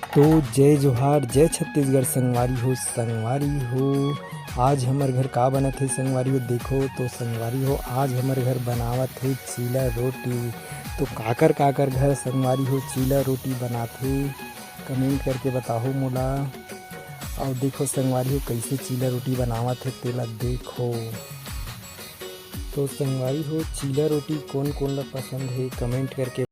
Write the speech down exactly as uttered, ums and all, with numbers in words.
तो जय जोहार, जय छत्तीसगढ़ संगवारी हो। संगवारी हो, आज हमर घर का बनत हे संगवारी हो? देखो तो संगवारी हो, आज हमर घर बनावत हे चीला रोटी। तो काकर काकर घर संगवारी हो चीला रोटी बनाथे, कमेंट करके बताहू मोला। अउ देखो संगवारी हो, कइसे चीला रोटी बनावत हे तेला देखो। तो संगवारी हो, चीला रोटी कोन कोन ला पसंद हे, कमेंट करके